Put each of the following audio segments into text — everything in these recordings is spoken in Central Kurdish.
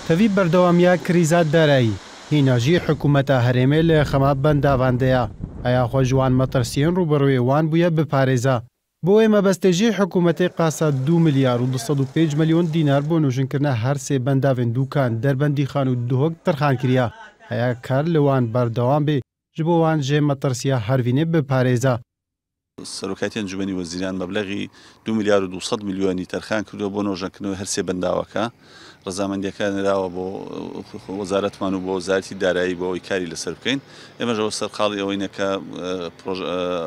تەڤی بەردەوامییا کریزا دارایی، هینا ژی حکوومەتا هەرێمێ لە خەما بەنداڤان دەیا، هەیا خوە ژ وان مەترسیێن ڕووبەڕوێ وان بوویە بپارێزا. بۆ وێ مەبەستێ ژی حکوومەتێ قاسا 2 ملیار و 205 ملیۆن دینار بۆ نوژنکردنا هەر سێ بەنداڤێن دووکان، دەربەندیخان و دهۆک تەرخان کریا. هەیا کار لە وان بەردەوام بێ، ژ بۆ وان ژێ مەترسیا هەرڤینێ بپارێزا. سەرۆکایەتی ئەنجومەنی وەزیران مەبلەغی 2 ملیار و 200 ملیۆنی تەرخان کردووە بۆ نۆژەنکردنەوەی هەر سێ بەنداوەکە. ڕەزامەندیەکە نراوە بۆ وەزارەتمان و بۆ وەزارەتی دارایی بۆ ئەوەی کاری لەسەر بکەین. ئێمەش ئەوە سەرقاڵی ئەوەینە کە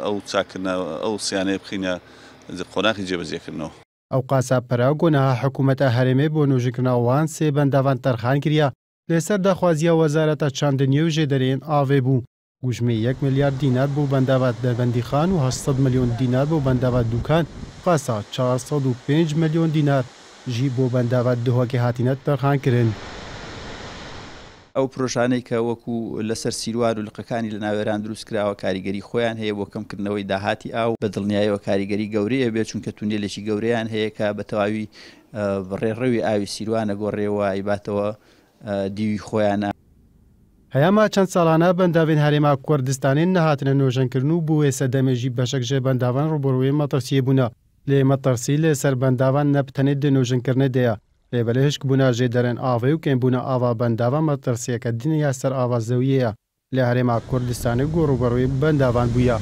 ئەو چاکردنە ئەو سیانەیە بخینە قۆناغی جێبەجێکردنەوە. ئەو قاسا پەرا گۆنەها حکوومەتە هەرێمێ بۆ نوژنکردنا وان سێ بەنداڤان تەرخان کریا، لەسەر داخوازییا وەزارەتا چاندنیێ و ژێدەرێن ئاڤێ بوو. گوژمێ 1 ملیار دینار بۆ بەنداڤا دەربەندیخان و 800 ملیۆن دینار بۆ بەنداڤا دووکان، قاسا 405 ملیۆن دینار ژی بۆ بەنداڤا دهۆکێ هاتینە تەرخان کرن. ئەو پرۆژانەی کە وەکو لەسەر سیروان و لقەکانی لە ناوێران دروست کراوە کاریگەری خۆیان هەیە بۆ کەمکردنەوەی داهاتی ئاو، بە دڵنیایەوە کاریگەری گەورەیە بێت، چونکە تونێلێکی گەورەیان هەیە کە بە تەواوی ڕێڕەوی ئاوی سیروانە گۆڕێەوە ئەیباتەوە دیوی خۆیانە. هەیاما چەند ساڵانە بەنداڤێن هەرێما کوردستانێ نەهاتنە نۆژەنکردن و بوێ سەدەمێ ژی بەشەک ژێ بەنداڤان ڕووبەڕووێ مەترسیێ بوونە. لێ مەترسی لێ سەر بەنداڤان نەبتەنێ دێ نۆژەنکردنێ دەیە. لێ بەلێ هشک بوونا ژێ دەرێن ئاڤێ و کێم بوونا ئاڤا بەنداڤا مەترسیەکە دنیا سەر ئاڤا زەویەیە. لە هەرێما کوردستانێ گۆ ڕووبەڕووێ بەنداڤان بوویە.